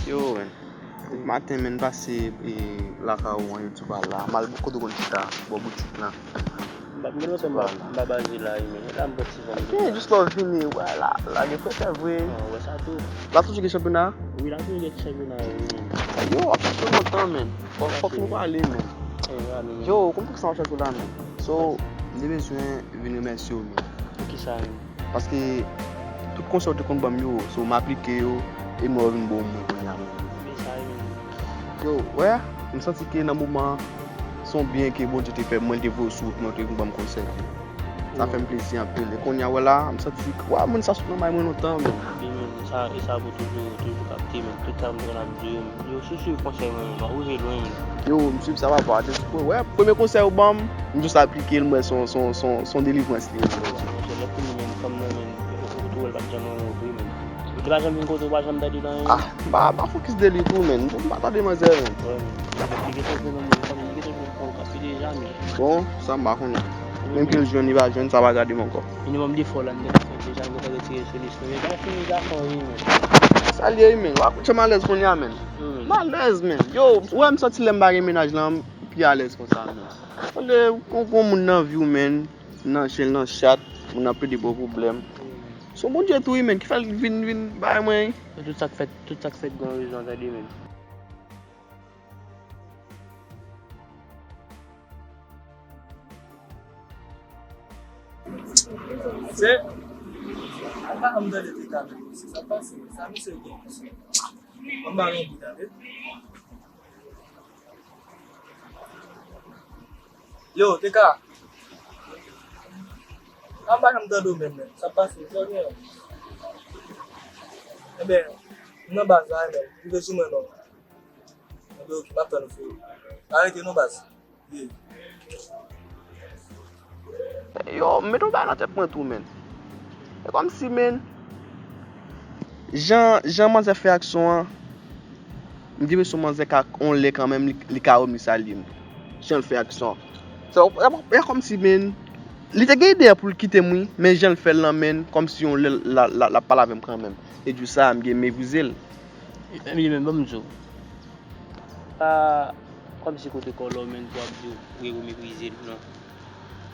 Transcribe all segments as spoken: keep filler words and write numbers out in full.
Yo, man. Depi maten, man, pase, e, lakay ou an, YouTube a la. M al kote w konn chita, bò boutik lan. M pa, m pa, m pa baze la, wi, men la m pran ti van. Ok, jis lè w vini, wè, la, la gen frètè vre. Ah, wè sa tou. La toujou gen chanpyona? Wi, la toujou gen chanpyona, wi, men. Yo, w ap chache lontan, men. Fòk, fòk nou pale, men. Eh, ale, men. Yo, konn poukisa w ap chache la, men? So, m te bezwen vin remèsye w, men. Poukisa, men? Paske tout konsèy ou te konn ban m yo, so m aplike yo, e m wè yo vin bon pou mwen kounye a menm. Men sa, men. Yo, wè, m santi ke nan moman an, se yon byen ke Bondye te fè mwen, l te voye w sou wout mwen, w te vin ban m konsèy. Sa fè m plezi anpil. E kounye a, wè la, m santi, wè, moun sa sot nan may mwen lontan, men. Wi, men, sa, e sa pou toujou, toujou kapte, men. Tout sa m konn ap di yo, men. Yo, si w swiv konsèy mwen, men, w ap rive lwen, men. Yo, m swiv sa, papa. Depi, wè, premye konsèy ou ban m, m jis aplike l, m wè se yon, se yon, se yon, se yon delivrans li ye. Monchè, lè fini, men, fanm nan, men, ou, ou, ou twouve l pa t janm renmen w vre, men. Li pa janm vin kote w, pa janm tande l anyen. Ah, m pa, m pa fokis de li tou, men. M pa tande manzè, men. Wè, men. Li gen sòs nan men, fanm nan, li gen sòs nan men, kòm kòm deja, men. Bon, sa m pa konnen. Menm ke l jwenn, li pa jwenn, sa pa gade m ankò. Minimòm de fwa la, m gentan fè deja, m gentan retire solisyon. Men pa fini gason, wi, men. Sa l ye, wi, men. W ap janm alèz kounye a, men. M alèz, men. Yo, ou wè m santi lè m pa gen mennaj lan, m pi alèz konsa, men. Tande, ou gon moun nan vi w, men, nan chen, nan chat, moun nan plede ba w pwoblèm. Se yon Bondye tou, wi, men, ki fè l vin, vin bay mwen. Tout sa k fèt, tout sa k fèt gen yon rezon, tande, men. Se, m pa janm tande Teka menm, se sa k pase, sa misye gen, mesye. Anba yon bout, tande. Yo, Teka. Anba janm tande w menm, menm. Sa k pase, sa w gen? Enben, m nan baz la, enben, rive sou mwen, non. Enben, oke, m ap tann ou, freo. Pa rete, non, baz. Yo, m met yon bagay nan tèt mwen tou, men. E kòmsi, men, jan, jan manzè fè aksyon an, m gen enpresyon manzè ka, yon lè kanmenm, li, li ka remèsye m. Jan l fè aksyon an. Se, e, e kòmsi, men, li te gen ide a pou l kite m, wi, men jan l fè l lan, men, kòmsi yon lè l, l, l, l ap pale avè m kanmenm. E di sa, m gen meprize l. Emily, men, ban m di w. Pa kòmsi kote kò w la, men, pou w ap di w, wi, ou meprize l, non.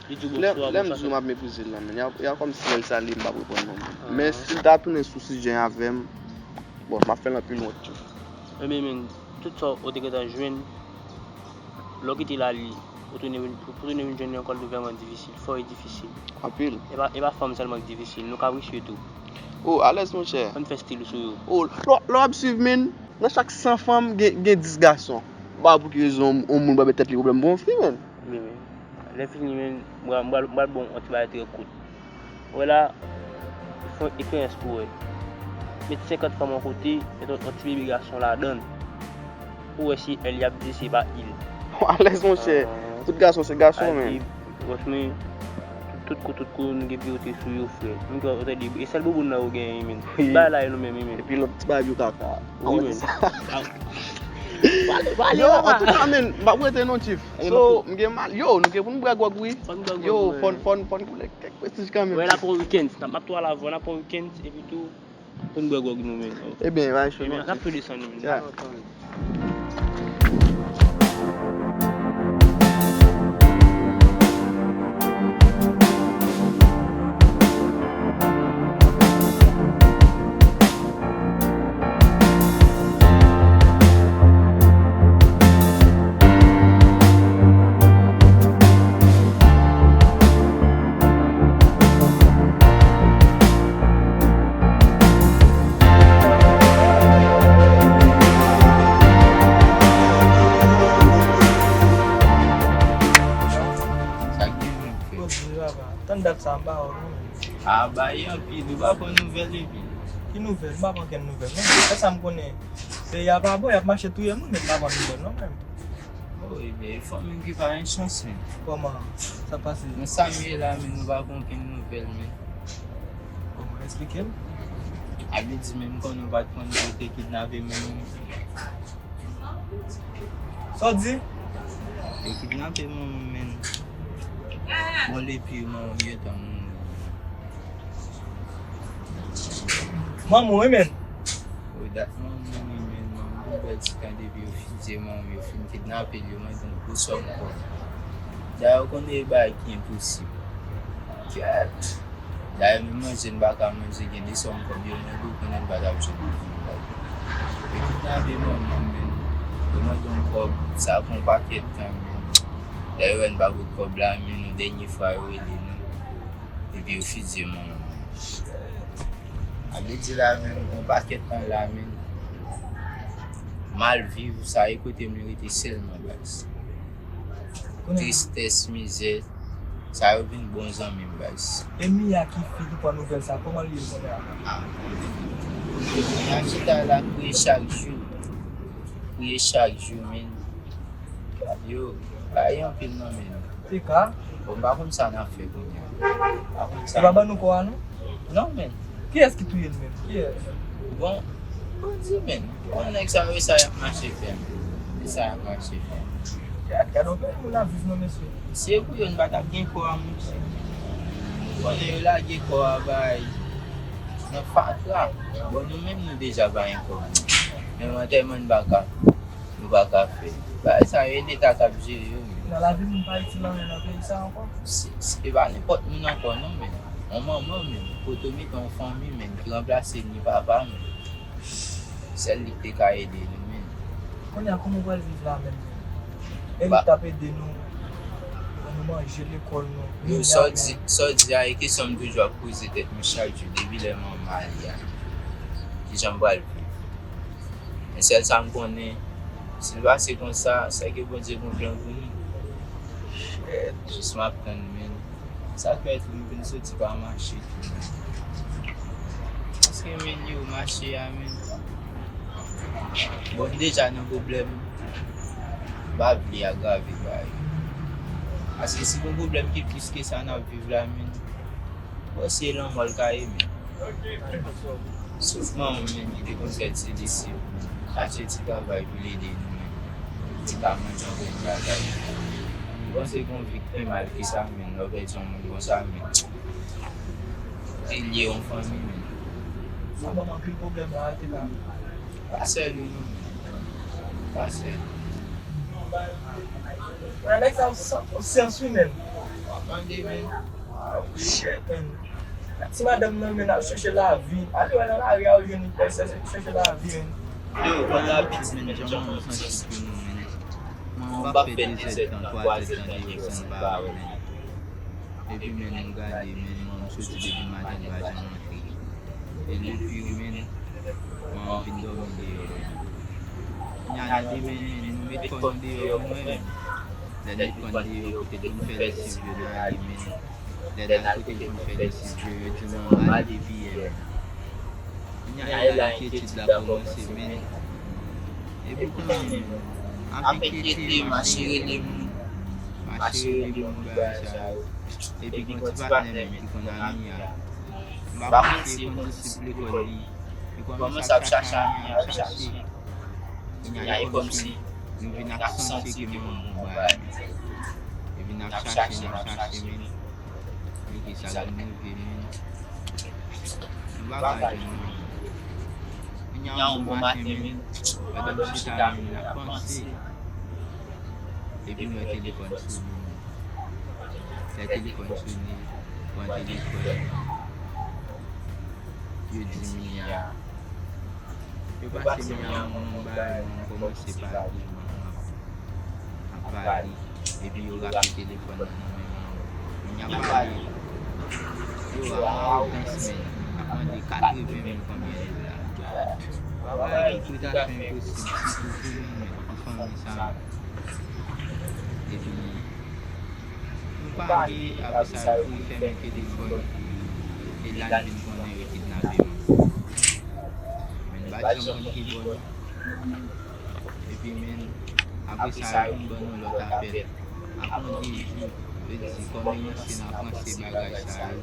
Li di w bonswa, bonswa. Lè m di w m ap meprize l lan, men, y a, y a kòmsi lè l salye m p ap reponn non, men. Men si l ta tounen sou sijè avè m, bon, m ap fè l anpil wont tou. Ebyen, men, tout sa w te gentan jwenn, lè w kite l ale, pou tounen vin, pou tounen vin jwenn li ankò, li vrèman difisil. Fò e difisil. Anpil. E pa, e pa fanm sèlman ki difisil, nou kabrisye tou. O, alèz, monchè. Ann fè stil sou yo. O, lè, lè w ap swiv, men, nan chak san fanm, gen, gen dis gason. M pa wè pou ki rezon yon moun pral met tèt li pwoblèm pou yon fi, men. Wi, men. Lè fini, men, m pral, m pral, m pral ba w yon ti bagay trè kout. Ou wè la, fè yon eksperyans pou w wè. Met senkant fanm yon kote, met yon, yon ti bebe gason ladan l. Pou w wè si èl y ap di se pa il. Alèz, monchè. Ah. Tout gason se gason, men. Ay, franchman, tout kou, tout kou, nou gen priyorite sou yo, frè. Menm ke w tande, e sèl bouboun nan yo genyen, men. Wi. Bay la, e nou menm, men. Epi lòt ti bagay yo kaka. Wi, men. Pale, pale, yo, papa. Antouka, men, m ap rete non, Chief. So, m gen mal. Yo, nou gen pou n bwè gwòg, wi. Fò n bwè gwòg, wi. Yo, fò n, fò n, fò n koule kèk prestij kanmenm. Wè, n ap pran weekend. N ap, n ap tou al avè w, n ap pran weekend, epi tou, Pou n bwè gwòg nou, men. Ebyen, bay cho, ebyen, n ap tou desann, men. Yeah. Sa k gen menm, frè? Bondye, papa. Tann dat sa, m pa wè w, non. A, bay anpil, ou pa pran nouvèl epi. Ki nouvèl? M pa pran kenn nouvèl, non. Sèl sa m konnen, peyi a pa bon, y ap mache touye moun, men m pa pran nouvèl, non, menm. Oh, ebyen, e fanmi m ki pa gen chans, men. Kòman? Sa pase? Nan sa m ye la, men nou pa pran okenn nouvèl, men. Kòman? Eksplike m. Abidi menm konnen w pa t konn yo te kidnape menm. Sa w di? Yo kidnape manman m, men. Bon, depi manman m gentan mouri. Manman w, wi, men. Wi, dat manman m mouri, men. Manman m gen bèl ti tan depi yo fizye manman m, yo fin kidnape l, yo mande yon gwo sòm kòb. Dayè, ou konnen e bagay ki enposib. Kèt! Dayè, menm manje n pa ka manje, gen de sòm kòb yo mande w konnen n pa t ap jwenn. Yo kidnape manman m, men. Yo mande yon kòb, sa pran yon pakèt tan, men. Dayè, yo wè n pa pot kòb la, men yon dènye fwa yo rele nou. Epi yo fizye manman m. A vle di la, men, yon pakèt tan la, men. Mal viv, sa e kote m rete sèlman, baz. Tristès, mizè, sa yo vin bon zanmi m, baz. E Mia ki fi ki pran nouvèl sa, kòman l ye kounye a? Ah. Mia chita la, kriye chak jou. Kriye chak jou, men. Yo, bagay anpil nan men nou. Te ka? Bon, m pa konn sa n ap fè kounye a. M pa konn sa. Yo pa ban nou kò a, non? Non, men. Kiyès ki touye l menm? Kiyès? Bon, Bondye, men. Bon, nèg sa yo, e sa y ap mache fè, men. E sa y ap mache fè. Gad, gad yon peyi moun ap viv, non, mesye. Si se pou yo, n pa t ap gen kò a, monchè. Konnen yo lage kò a bay nan fatra. Bon, nou menm, nou deja pa gen kò. Menm antèman, n pa ka. Nou pa ka fè. Bagay sa yo, e Leta k ap jere yo, men. Nan lavi, moun pa itil anyen nan peyi sa ankò. Se, se, e pa nenpòt moun ankò, non, men. Yon manman, men. Poto mete yon fanmi, men, ki ranplase ni papa, men. Sèl li ki te ka ede nou, men. Kounye a, kòman w pral viv la, menm, men? E li t ap ede nou, ban nou manje, lekòl nou. Yo, sa w di, sa w di a, e kesyon m toujou ap poze tèt mwen chak jou, depi lè manman m ale a. Kijan m pral viv? Men sèl sa m konnen, si l pase konsa, sèke Bondye gen yon plan pou nou. Jis m ap tann, men. Sa k fè tou m vin soti pa mache tou, men. Paske, men, yo mache a, men. Bon, n deja nan pwoblèm. M pa vle agrave bagay yo. Paske si gon pwoblèm ki plis ke sa n ap viv la, men. Bon, se lanmò l ka ye, men. Sof manman m menm ki te konn fè ti lise, chache ti travay pou l ede nou menm. Li pa mande anpil bagay. Ou panse gon vi ki pi mal ke sa menm, lè w pèdi yon moun konsa menm. Pilye yon fanmi menm. Sa ban m anpil pwoblèm la, te ka. Pa sèl ou non menm. Pa sèl ou. Nan nèg sa yo san konsyans wi menm. W ap mande menm. Oh, shit, man. Ti madanm nan, men, ap chèche lavi. Ale wè nan lari a, ou jwenn li chèche, chèche lavi, men. Yo, bon, rapid, men, jan manman m santi pou nou, men. Manman m pa fè de zèdtan, twa zèdtan, de yo san pa wè, men. Epi, men, nou gade, men, manman m soti depi maten, li pa janm rantre. E depi, men, manman m vin dòmi deyò, men. Kounye a, nan demen, men, nou met kò nou deyò pou nou, men. Lè n met kò n deyò, poutèt pou n fè lesiv yo nan ale, men. Lè n al kote pou n fè lesiv yo, yo di manman ale piyè. Kounye a, e la enkyetid la kòmanse, men. E poutan, men, m ap enkyete, m ap chire de moun, m ap chire de moun, bagay sa yo. Epi gon ti patnè menm ki konn Ania. M pa konn si e kondisip lekòl li. Li kòmanse ap chache Ania, ap chache. Kounye a, e kòmsi nou vin ap santi ke manman m gon bagay. Epi n ap chache, n ap chache, men. Men ki sa k vin rive, men. Nou pa ka jwenn, men. Nyan, yon bon maten, men, pandan m chita menm, m ap panse. Epi m wè telefòn sone. Lè telefòn sone, pran telefòn. Yo di Mia. Yo pase Mia yon bagay, m kòmanse pale, m ap, m ap pale. Epi yo rache telefòn nan nan men mwen. Mia pale. Yo, a, arogans, men. Ap mande katreven mil konbyen dola. Yon bagay ki preske enposib, sitou pou mwen, men, pou fanmi sa. Epi, nou pale, apre sa, yo fèmen telefòn, e la, m vin konnen yo kidnape mwen. Men, m pa t janm konn ki bò. Epi, men, apre sa, yo vin ban nou lòt apèl. Apre yon de jou, yo di, kòm yo ranse nan pran se bagay sa yo.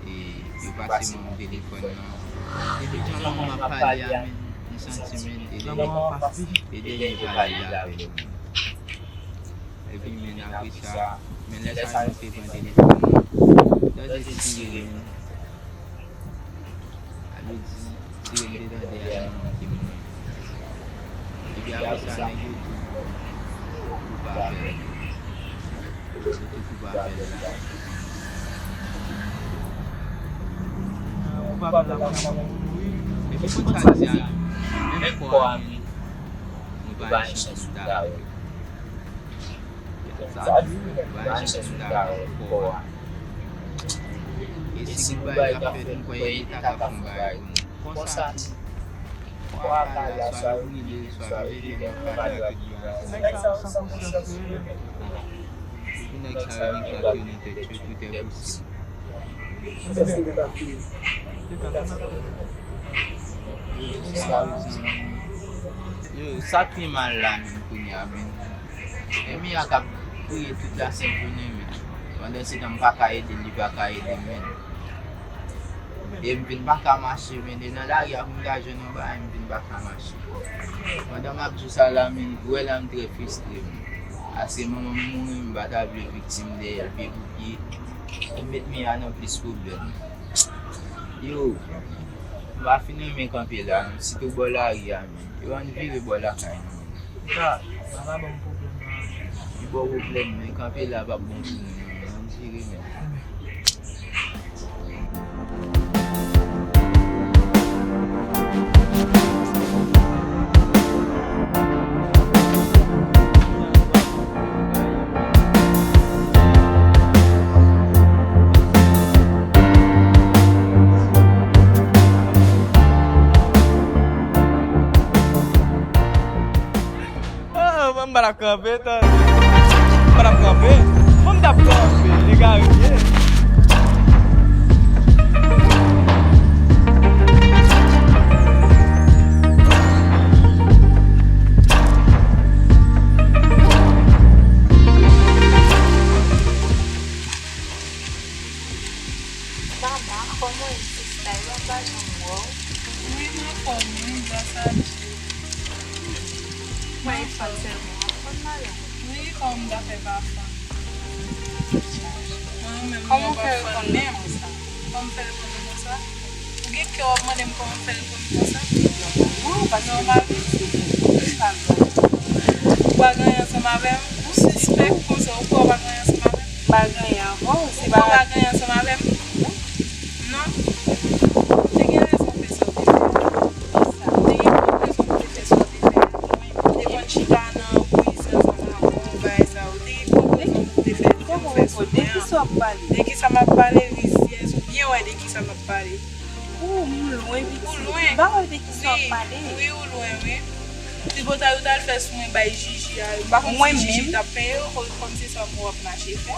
E yo pase mwen telefòn nan. Epi, jan mwen ap pale a, men, m santi, men, e dènye, e dènye pale avè m. Epi, men, apre sa, men lè sa, yo te pran telefòn nan. Tande tire, men. Sa vle di, tire m te tande a nan manke mwen. Epi apre sa, nèg yo tou koupe apèl. Yo tou koupe apèl la. Koupe apèl la, mwen ap mouri. Epi konn sa l di a, menm kò a, men, nou pa gen chans pou n ta wè. Sa di, mwen pa gen chans pou m ta wè kò a. E si goudbay ka fèt, m kwè li ta ka fè yon bagay pou mwen. Konsa tou, kò a kay la, swa yo brile l, swa yo leve l, mwen pa gen tout bagay. Nèg sa yo san konsyans vre. Epi nèg sa yo gen krak yo nan tèt yo, tout est possible. Yo, sa k pi mal la menm kounye a, men. E Mia k ap kriye tout lasent jounen, men. Pandan se tan, m pa ka ede l, li pa ka ede m, men. E m vin pa ka mache, men. E nan lari a, pou m ta jwenn yon bagay, m vin pa ka mache. Pandan m ap di w sa la, men, ou wè la, m trè fristre, men. Paske manman m mouri, m pa ta vle viktim dèyè l, pye pou pye. Ou met Mia nan plis pwoblèm. Yo, m pa fin renmen kanpe la, non, sitou bò lari a, men. Yo, ann vire bò lakay nou. Sa, sa pa ban m pwoblèm, non. Li ba w pwoblèm, men kanpe la p ap bon pou nou, non, men. Ann vire, men. Oh, mwen m pa t ap kanpe, tande. Mwen m pa t ap kanpe. Mwen m t ap kanpe, egare m ye. Mama, kòman w ye sista? Yo, m pa janm wè w. Wi, m anfòm, wi, gras a Dye. Mwen anfòm sèlman, w ap fann malad. Wi, kòman w ta fè pa fann? Mwen menm, mwen pa fann menm. Kòman w fè reponn mwen konsa? Ou gen kè w ap mande m kòman m fè reponn ou konsa? Nòmal. Ou pa gen anyen ansanm avè m? Ou sispèk konsa, ou kwè w pa gen anyen ansanm avè m? M pa gen anyen avè w, se pa. Ou kwè w pa gen anyen ansanm avè m? Non. Ou te gen rezon fè sa w te fè. Ou te gen bon rezon pou w te fè sa w te fè a. Ou te konn chita nan prizon ansanm avè w, bagay sa yo. Ou te gen bon rezon pou w te fè, pou w fè sou mwen an. De kisa w ap pale? De kisa m ap pale, rizyèz? Ou byen wè de kisa m ap pale. Ou, ou lwen, pitit. Ou lwen. M pa wè de kisa w ap pale. Wi, ou lwen, wi. Tripotay ou t al fè sou mwen bay Jiji a, m pa konn si Jiji t ap peye w, kòm se sa w ap mache fè,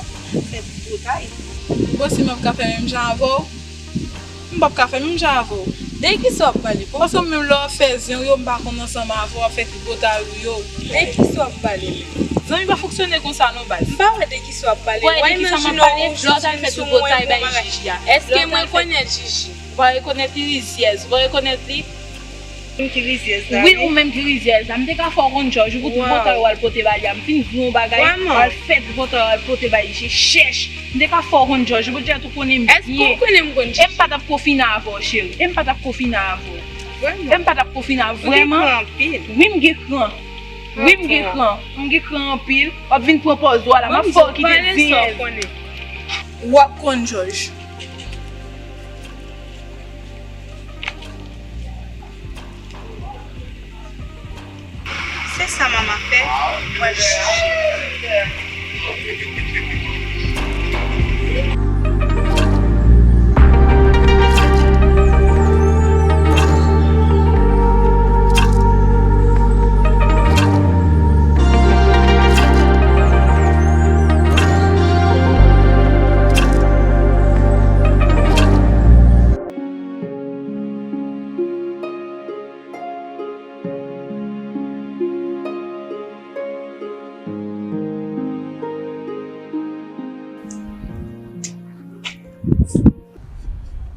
fè tripotay. Bon, si m ap ka fè menm jan avè w, m p ap ka fè menm jan avè w. De kisa w ap pale? Paske menm lè w ap fè zen w yo, m pa konn ansanm avè w, w ap fè tripotay ou yo. De kisa w ap pale menm? Zanmi pa fonksyone konsa non, baz. M pa wè de kisa w ap pale. Wè, de kisa m ap pale? Lè w t al fè tripotay bay Jiji a, èske mwen rekonèt Jiji? Ou pa rekonèt li, rizyèz? Ou pa rekonèt li? Ou ki rizyèz la, wi, ou menm ki rizyèz la. M te ka fè w konn jòj, ou pou tripotay ou al pote ba li a. M fin di w yon bagay, ou al fè tripotay ou al pote bay Jiji. Chèch! M te ka fè w konn jòj, ou deja tou konnen m byen. Èske w konnen m konn Jiji? E m pa t ap konfine avè w, cheri. E m pa t ap konfine avè w. Vrèman. E m pa t ap konfine a, vrèman. Ou gen kran anpil. Wi, m gen kran. Wi, m gen kran. M gen kran anpil. W ap vin pran pòz ou a la. M ap fè w kite zen. W ap konn, Jòj. Se sa mama fè, mwen jije.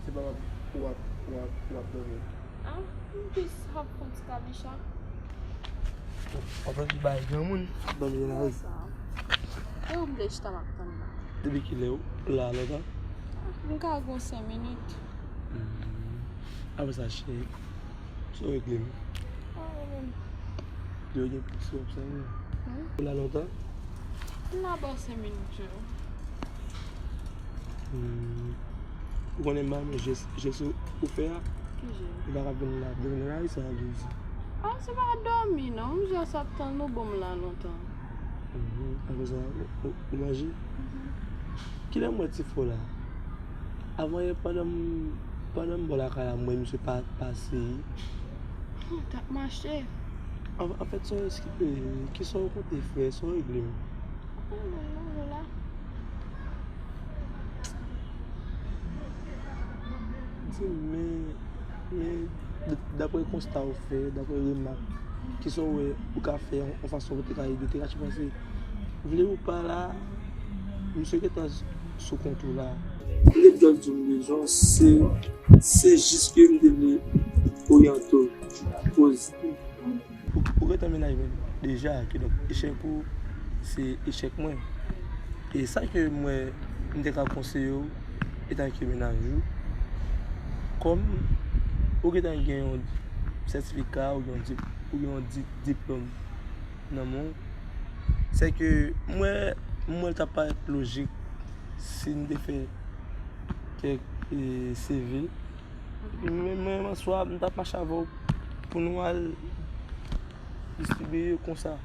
Se pa w ap, w ap, w ap, w ap dòmi. Ah, m jis ap fè yon ti kabicha. W ap anvi bay granmoun dòmi nan lari. E ou m te chita m ap tann la. Depi kilè ou la lontan? Ah, m ka gon senk minit. Hmm. Apre sa, cheri, sa w regle m? Pa pwoblèm. Yo gen piti w ap sèvi. Hmm? Ou la lontan? M la bò senk minit yo. Hmm. Ou konnen m pa renmen jès, jès ou, ou fè a? Ki jès? Ou pa ka vin la, vin la, sa vle di. Ah, se pa dòmi non, m jis ap tann ou ban m la lontan. Mhm. Apre sa, ou, ou, ou manje? Mhm. Kilè m wè ti fo la? Avan yè, pandan m, pandan m bò lakay la, m wè misye pa, pase. Hmm, t ap mache. An, anfèt, sa w eskipe, kisa w konte fè, sa w regle m? Anyen non, m la. Di m, men, men, d-, daprè konsta w fè, daprè remak, kisa w wè ou ka fè yon, yon fason pou te ka ede, te ka chita pase? Vle ou pa la, misye gentan sou kont ou la. M te dwe di w m bezwen w, se, se jis ke m te vle oryante w. Koz. Ou, ou gentan menaj mwen deja, kidonk echèk ou, se echèk mwen. E sa ke mwen, m te ka konseye w, etanke menaj ou, kòm ou gentan gen yon sètifika, ou gen yon di-, ou gen yon di-, diplòm nan men w, se ke mwen, mwen, l t ap parèt lojik si n te fè kèk, e, C V. Men mwen, mwen, swa m t ap mache avè w pou nou al distribiye yo konsa.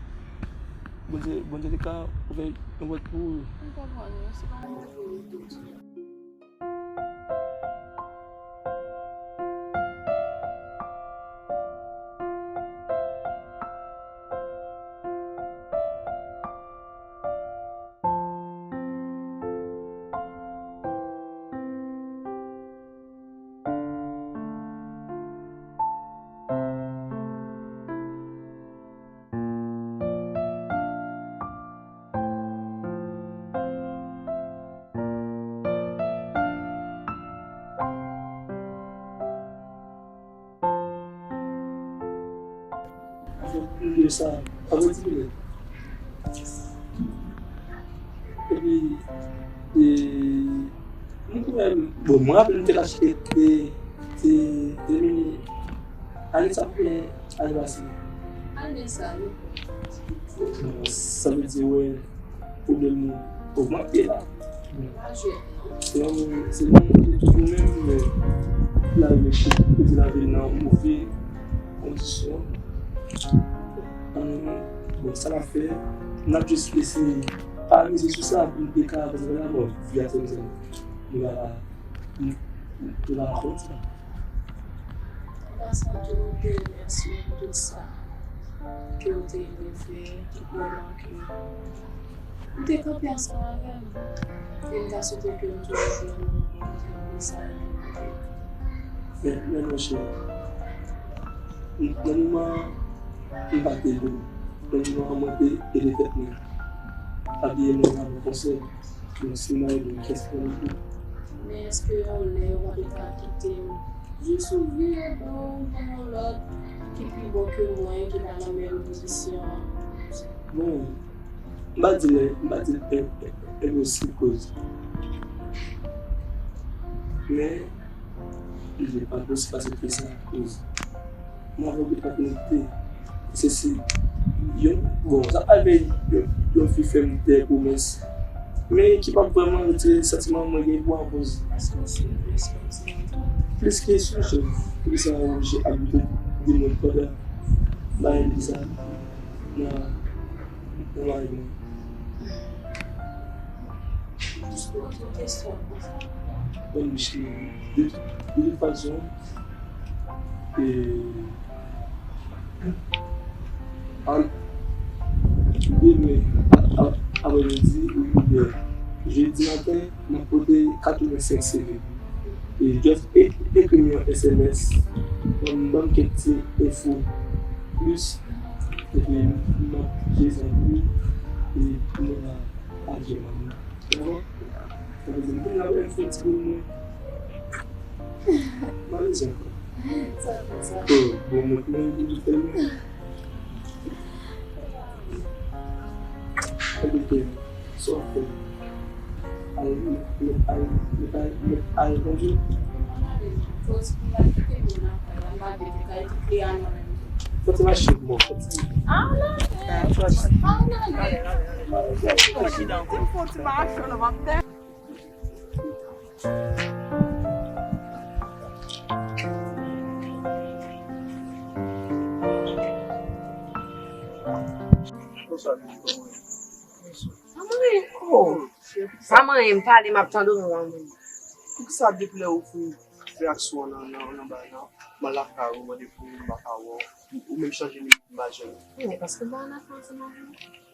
Bondye, Bondye te ka ouvè yon pòt pou ou. M konprann, wi, se pa yon pwoblèm ditou. Anfèt, plis de sa, pa mwen di mwen. Epi, e, mwen kwè, bon, mwen raple m te ka achte, te, te, te vini ane sa oubyen ane pase? Ane sa, wi. Bon, sa vle di, wè, pwoblèm nou ogmante la. Se yon, se yon moun ki toujou menm, men lavi, lavi nan move kondisyon. Bon, sa n ap fè, n ap jis eseye pa mize sou sa pou n te ka avanse nan lavi a, nou va, nou va konn sa. An pasan tou, m te remèsye w pou tout sa ke w te ede fè, tout moman ke m te kanpe ansanm avè w. E m ta swete ke m toujou jwenn yon mesaj de kote. Men, men monchè, nan moman an, m pa te ede w. Nan moman an, mwen te ede tèt mwen. Pa bliye mwen pa bon konsèy. Mwen se mwen ede w, kès mwen ede w. Men èske yon lè w pa te ka kite m jis ou vire do w pou yon lòt ki pi bon ke mwen, ki pa nan menm pozisyon an? Bon, m pa di lè, m pa di enposib koz. Men, li pa posib aksepte sa koz. Mwen avè w te pa konekte. Se si yon, bon, sa pa vle yon, yon fi fè m de pwomès. Men ki p ap vrèman retire santiman mwen gen pou akoz. Plis kesyon, chèf. Poukisa w oblije ajoute de moun pandan bagay li sa nan, nan bagay mwen? Jis poze yon kesyon konsa. Bon, Michel, de tout, de tout fason, e, an, demen, a, a, aprèmidi, oubyen jedi maten, m ap pote katrevensenk C V. E just e-, ekri m yon S M S, ban m, ban m kèk ti enfo plis, epi m ap jere sa pou ou, e nou va adye manm nan. Bon, sa vle di, m konn ap fè ti boul mwen. Mwen bezwen ankò. Sa konsa. Oh, bon, mwen, mwen, mwen, mwen, mwen. Ebyen, sa w ap fè? Al, al, al, al, al, al, al, Fò ti mache, bon, fò ti. Fò ti mache, non, m ap tè. Sa manyen, oh. Sa manyen, m pale, m ap tande w, manman. Poukisa depi lè ou fin fè aksyon an nan, nan, nan bagay la, m al lakay ou, mande pou ou, m pa ka wè w, ou menm chanje nimewo, m pa jwenn ou? Men paske m pa nan afè ansanm avè w.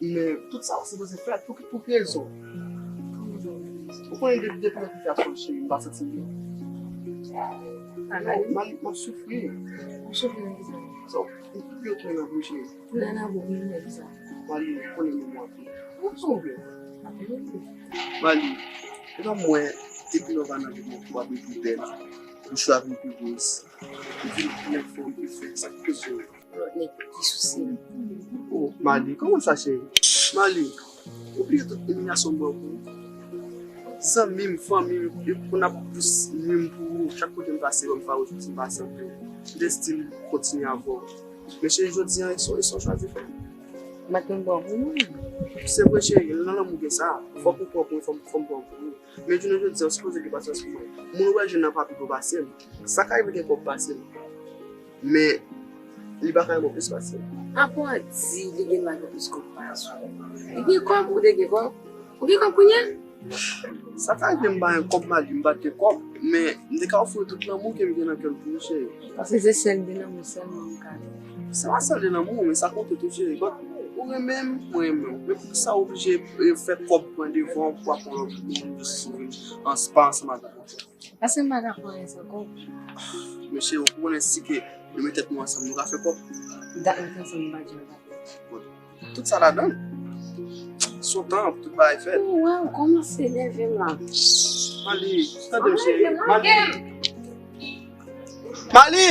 Men tout sa ou sipoze fè, pou ki, pou ki rezon? Ou konnen depi, depi lè ou fin fè aksyon, cheri, m pa santi m byen. Mali, m ap soufri. Ou soufri nan ki sa? Sa, ou, ou, ou tounen nan bouch, cheri. Tounen nan bouch, men ki sa? Mali, ou konnen men mwen anpil. Ou souple. Mali, e pa mwen, depi lè w pa nan vi mwen, w ap vin pi bèl, bouch ou ap vin pi woz, ou vin pi anfòm, pi fèt, sa ki koze w? Nèg ki sou seri. Oh, Mali, kòman sa, cheri? Mali, ou bliye tout imilyasyon m pran pou ou? Zanmi m, fanmi m, yo konn ap plis nwi m pou ou. Chak kote m pase, yo ban m fawoz, m pase anpil. M te still kontinye avè w. Men cheri, jodi a, e sa w, e sa w chwazi fè. M pa t konn pran pou mwen. Se vre, cheri, nan lanmou gen sa. Fòk ou pran pou mwen, fòk, fòk m pran pou ou. Men jounen jodi a, ou sipoze gen pasyans pou mwen. Moun ou pral jwenn nan pa pi gwo pase m. Sa ka rive gen kòb pase m. Men, li pa ka renmen w plis pase m. Apa w di li gen dwa gen plis kòb pase w? Li gen kòb, ou te gen kòb? Ou gen kòb kounye a? Sa ka rive m pa gen kòb, Mali, m pa t gen kòb, men m te ka ofri w tout lanmou ke m gen nan kè m pou ou, cheri. Paske se sèl de lanmou sèlman m ka. Se pa sèl de lanmou, men sa konte tou, cheri. Bon, ou renmen m, mwen renmen w. Men poukisa w oblije, e, fè kòb pran devan pou w ap pran lòt moun, jis sou vin ans-, pa ansanm avèk mwen? Paske m pa ka fè anyen san kòb. Men cheri, ou konnen si ke nou met tèt nou ansanm, nou ka fè kòb. Dat nou te ansanm, m pa t janm ka fè. Bon, tout sa ladan l. Se yon tan pou tout bagay fèt. Ou wè, ou kòmanse nève m la. Mali, tande m, cheri. Mali! Mali!